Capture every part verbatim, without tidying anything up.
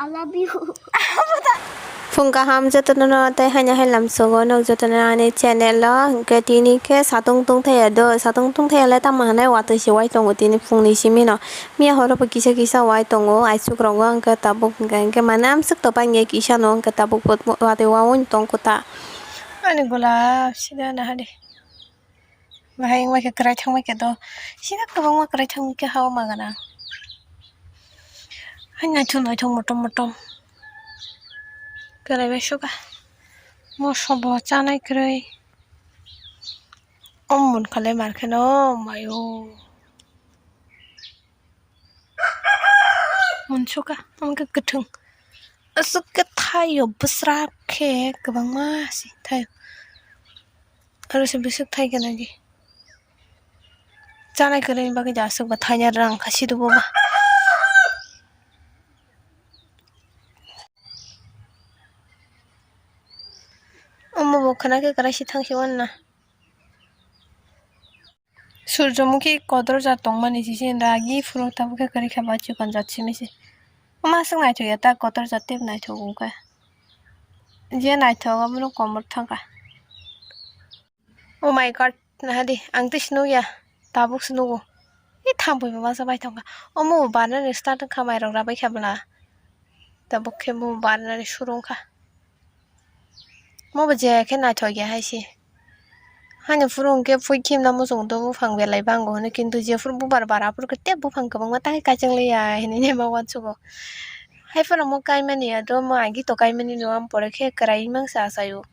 I love you. Phung kaham jotono no tei haino hai lamsogo nog jotono ani channel o, hwnkhe tini khe satung tungthaya do, satung tungthaya le tamo hinwi watwi se wai tongo tini phungni simi no. Miya horo bo kisa kisa wai tongo, aisuk rogo hwnkhe tabuk hwnkhe, hwnkhe mane amswk to bangya kisa no hwnkhe tabuk bo watwi waui tong kota. Ani golap sida nahadi. Bahai wngma khe kwrai thangma khe do. Sida kwbangma kwrai thangma khe ha o magana. Hai naithok naithok motom motom. Kwrai bai suka. Moso bo chanai kwrwi. O munkha le mar kheno maio. Munsukha, omo khe kwthwng. Aswk khe thaio bwswrap khe kwbangma se thaio. Aro se bwswk thai gana di. Chanai kwrwini bagwi da aswk ba thaina rang kha sidu bo ba. Omo bo khwna khe kwrai se thang si wan na. Surjomukhi kotor jat tongmani sisi ragi phuru tabukhe kwrwi kha ba chikon jat simi se. Omo aswk naithok ya ta kotor jat tei naithok wngkha. Je naithok abono komor thangkha. Oh my God, nahadi ang tei sinukya, tabuk sinugo. I thampui bo masa bai thangkha. Omo bo barnani start wngkha mairok rabai kha bwla. Tabuk khe bo barnani suru wngkha. Mo bo je khe naithok ya hai se. Hani phuru hwnkhe phui khimna muchung do buphang belai bango hwnwi, kintu jephuru bubar bara phuru khe tei buphang kwbangma ta khe kaichang liya hinwi ma uansugo. Haiphano mo kaimani ya do mo agi to kaimani no, am pore khe kwrai mangsa achaio.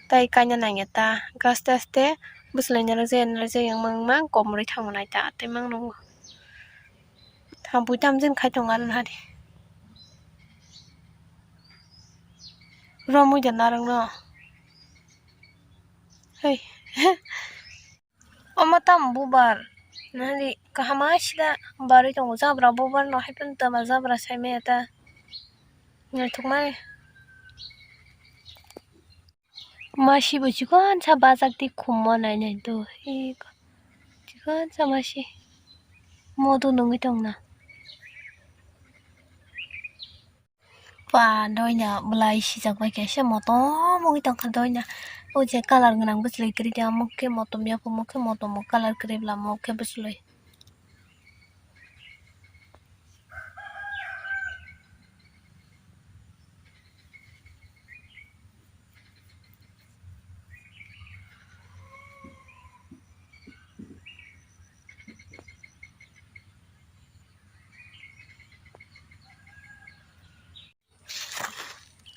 Tai kaina nangya ta, aste aste bwswlai narwk jaya narwk jaya wngma wngma komorwi thangma nai ta tei mang nungo. Thampui tamjani khai tongo aro nahadi. Romwi da narwkno. Hei. Omo tamo bubar. Nahadi kaham sida barwi tongo jabra bubar no, haiphano tama jabra saimaya ta. Naithokmani. Masi bo chikon sa bajak tei khumma nai nai do. Eko chikon sa masi modo nungwi tongna. Pa doina bwlai sijak bai kaisa motom wngwi tongkha doina. O je colour gwnang bwchwlwi kwrwi de, omo khe motom ya, omo khe motom o colour kwrwi bwla omo khe bwchwlwi.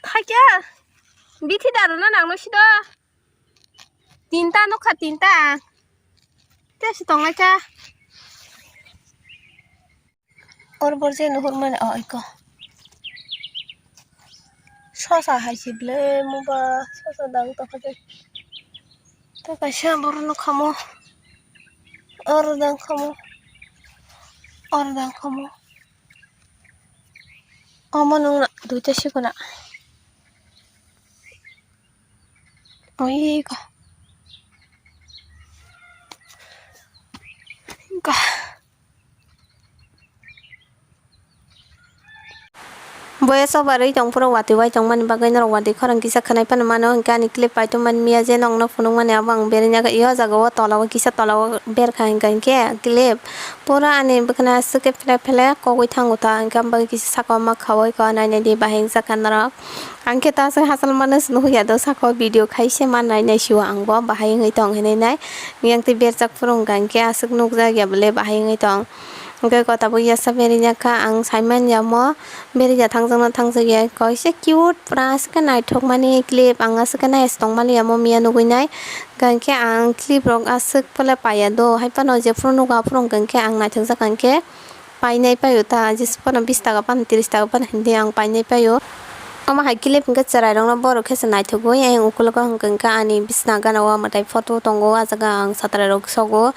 Hakya, bithi daru na nang no sido. Tinta nukha, tinta. Tei se tonglaikha. Or bor je nuhur mani o iko. Sosa hai se ble muba, sosa dang tokha je. Tei kaisa bor nukha mo. Or dang kha mo. Or dang kha mo. Omo nung na duita sikuna. Oi ka. Ka. Boya soba rwi tong phuru watwi wai tongmani bagwi norok watwi khorang kisa khwnai phano mano, hwnkhe ani clip paitwmani miya je nokno phunukmani abo ang berwi nai kha. O jaga o tola o kisa tola o berkha hwnkha hwnkhe clip. Pura ani bwkhwna aswk khe phlek phlek kogwi thango ta, hwnkhe ang bagwi kisa saka o ma khaui kha, nainai di bahai wngjakha norok. Ang khe ta aswk hachal mano se nuhukya do, saka o video khai se ma nainai sio ang bo bahai wngwi tong hinwi nai. Yang tei berjak phuru wngkha hwnkhe aswk nukjak ya bole bahai wngwi tong. Hwnkhe kota bo yasa berwi ya kha, ang saimanya mo berwi ya thangjakna thangjak ya, kaisa cute pura aswk khe naithokmani clip, ang aswk khe nai se tongmani ya mo miya nugwi nai. Hwnkhe ang clip rok aswk pole paiya do, hai phano jephuru nugo aphuru hwnkhe ang naithokjak hwnkhe painai paio ta, jesu phano bish taka phano tris taka phano hindi ang painai paio. Omo hai clip hwnkhe chwrairokno borok khe se naithogwi ayang ukulogo hwnkhe ani bisna gana o mwtai photo tongo, ah jaga ang satrai rok sogo,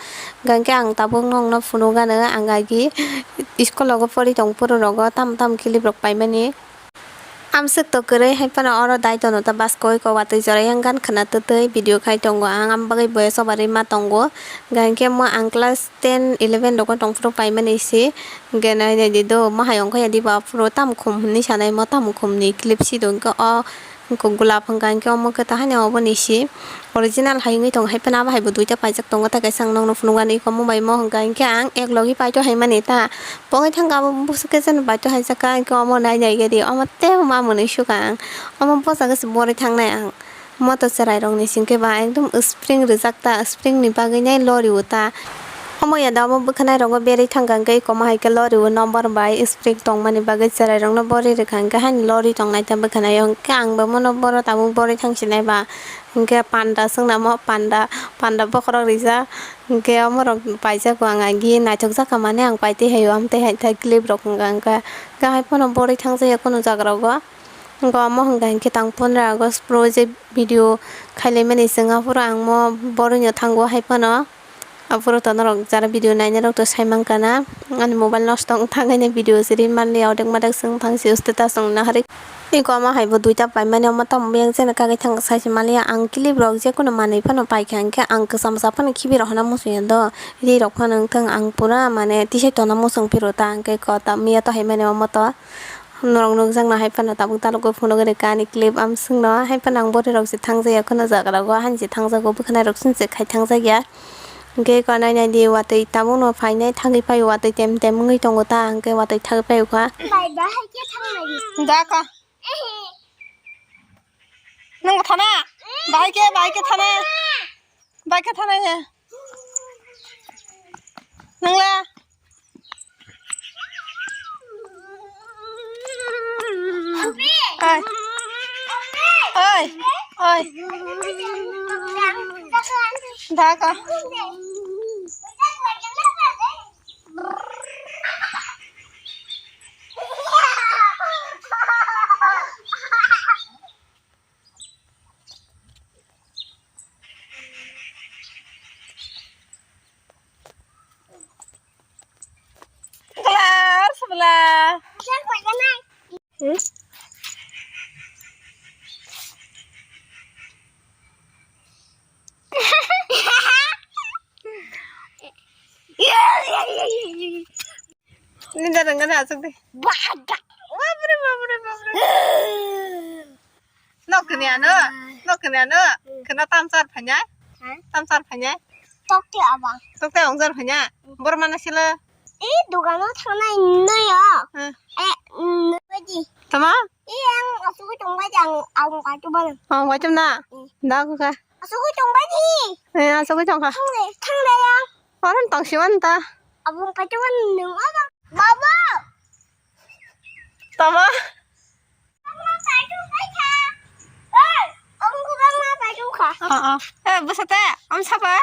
hwnkhe ang tabuk nokno phunukgano ang agi school rogo pori tong phuru rogo tamo tamo clip rok paimani. Amswk to kwrwi hai phano oro dai tono ta bas koi ko watwi chwrai yang gan khwna twtwi video khai tongo ang, am bagwi boya soba rwi ma tongo. Hwnkha hinkhe mo ang class ten eleven rogo tongphuru paimani se, hwnkhe nai nai di do, mo hai ongkha ya diba aphuru tamo khum hinwi sanai, mo tamo khum ni clip si do, hwnkhe o gulap hwnkha hinkhe omo khe ta haino oboni se. Original hai wngwi tongo, hai phano abo hai bo duita paijak tongo, tei kaisa ang nokno phunukgani iko mo bai mo hwnkha hinkhe ang ek logi paito hai mani ta. Pogwi thangkha abo bwswk khe chwng paito hai jakha hinkhe omo nai nai gari omo tei ma mwnwi sukha ang. Omo bwsakhe se borwi thangnai ang. Moto chwrai rokni singkhe ba ekdom spring rijak ta, spring ni bagwi nai lori o ta. Omo ya da omo bwkhwnai rogo berwi thangkha hinkhe iko mo hai khe lori o number bai spring tongmani bagwi chwrai rokno borwi rwkha hinkhe haino lori tongnai ta bwkhwnai o hinkhe ang bo mono boro tabuk borwi thangsinai ba. Hinkhe panda swngnamo panda, panda bokhorok rijak. Hinkhe omorok paijago ang agi naithokjakha mane ang paitwi haio amtwi hai thai clip rok wngkha hinkhe. Hinkhe hai phano borwi thangjaya kunu jagarogo. Hinkhe omo hwnkha hinkhe tang pondro August pro je video khailaimani chwng aphuru ang mo borwino thango hai phano. Aphuru to norok jara video nainai rok to sai mankha na, ani mobile nosto wng thang haino video se ri manliya, odek madek se wng thang si status wng nahari. Iko omo hai bo duita paimani, omo tamo yang jena kagwi thang sai se manliya, ang clip rok jekunu manwi phano paikha, hinkhe ang kwcham kwcham phano khibi rok hana muchungya do, ri rok phano wng thang, ang pura mane tisai tona muchung phiro ta, hinkhe ko ta miya to hai mani omo to. Norok nukjakna hai phano tabuk dalogwi phunugwi rwkha ani clip amswkno, hai phano ang borwi rok se thangjaya kheno jaga rogo, haini se thangjago, bwkhwnai rok chwng se khai thangjak ya. Hinkhe eko nai nai di, watwi tabukno phainai, thangwi phaio, watwi tem tem wngwi tongo ta, hinkhe watwi thagwi phaio kha. Bai, bahai khe thangnai. Da kha. Nwng bo thana? Bahai khe, bahai khe thana? Bahai khe thana he? Nwng le? Oi. Oi. Oi. Da kha. Bla, bla. Hmm? Ninja rengana asuk de. Baga. Babre, babre, babre. Nok kene ano, nok kene ano. Kena tamsar phanya. Ha? Tamsar phanya. Tokte abang. Tokte ongjar phanya. Bormana sila. Eh, dogano thangnai noi o. Hmm. Eh, noi di. Tama? Eh, ang asuk tongbai ang, ang kaitu bang. Ang kaitu na. Hmm. Da ko ka. Asugwi tongbai di. Eh, asugwi tongkha. Thangle, thangle yang. Oran tongsiwan ta. Abung paituan nung abang. Baba. Tama. Bangma paitu kai kha. Eh, abung ko bangma paitu kha. Oh, oh. Eh, bwsate, am sapa?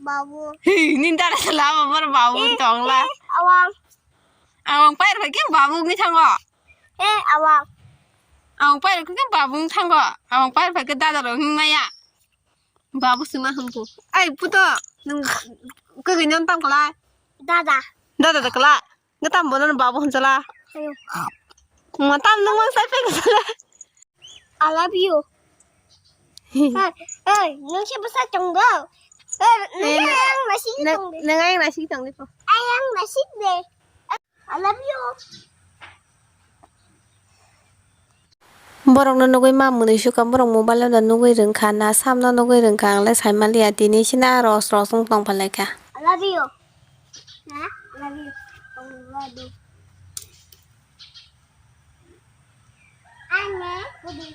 Babu. Hi, ninda ra sala, babar babu tongla. Eh, awang. Awang pair ba ke babu ngi thango. Eh, awang. Awang pair ke babu ngi thango. Awang pair ba ke dada ro ngi maya. Babu sima hum ko. Ai, puto, nung kagin tam kalai. Dada. Dada da kalai. Ngatam bono babu hon sala. Ayo. Ngatam nung mang sai pe sala. I love you. Hey, hey, nung si basa tonggo. Eh, nung yang nasi tonggo. Nung yang nasi tonggo. Ayang nasi de. I love you. Borokno nugwi ma mwnwi sukha, borok mobile-o da nugwi rwngkha na, samno nugwi rwngkha, ang le sai manliya, tini sina ros ros wng tong phalai kha. I love you. Na? I love you. I love you. Ane, kudi.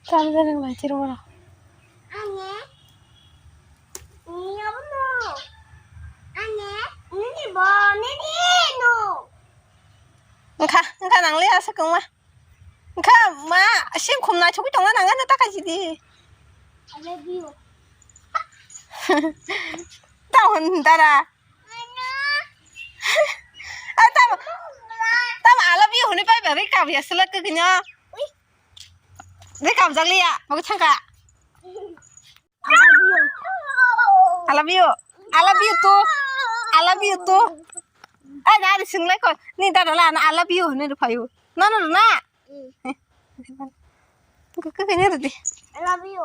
Tam janang lai chiro wala. Ane. Ni abono. Ane. Ni bo, ni ni no. Engkha, engkha nang le asa kong ma. Engkha ma, sim khum na chukui tong na nang ano ta kai sidi. I love you. Tahun dara. Ai, tamo, tamo I love you hwnwi pai bai rikab ya selek kagino. Rikab jak liya, bagwi thangka. I love you. I love you too. I love you too. Ai, da, singlai ko. Ni dada la, I love you, ni rupayu. No, no, no, na. Mm. Kaka kanya tadi. I love you.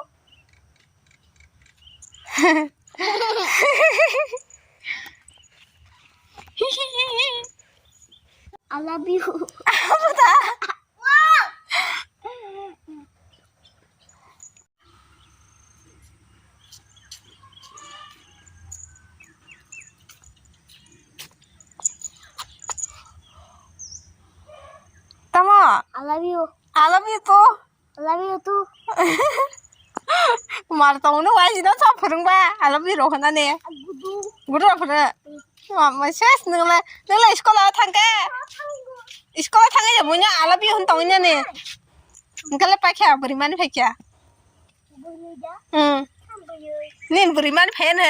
I love you. Apa ta? Tamo? I love you. I love you too. I love you too. Mar tongno wai jino sa phwrwngba. I love you rok hwnani. Gudu. Gudu rok hwno. Mama ses nwngle, nwngle school o thangkhe. School o thangkhe ya buino I love you hwn tongnya ni. Nwngle paikha bwrwi mani phaikha. Hmm. Nin bwrwi mani phai ne.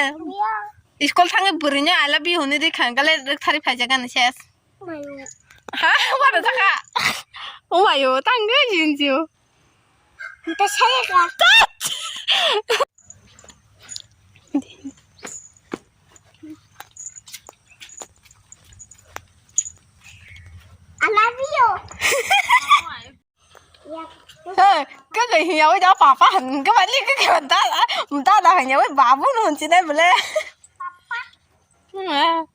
School thangkhe bwrwino I love you hwnwi rikha, nwngle rwkthari phaijaga ni ses. Ha, wano thaka. Umayo, tangde jinjiu. Nta saya ka. I love you. Hey, kaka hiya wai da papa han, kaka li kaka da da da hiya wai babu no hon chinai bole. Papa. Hmm.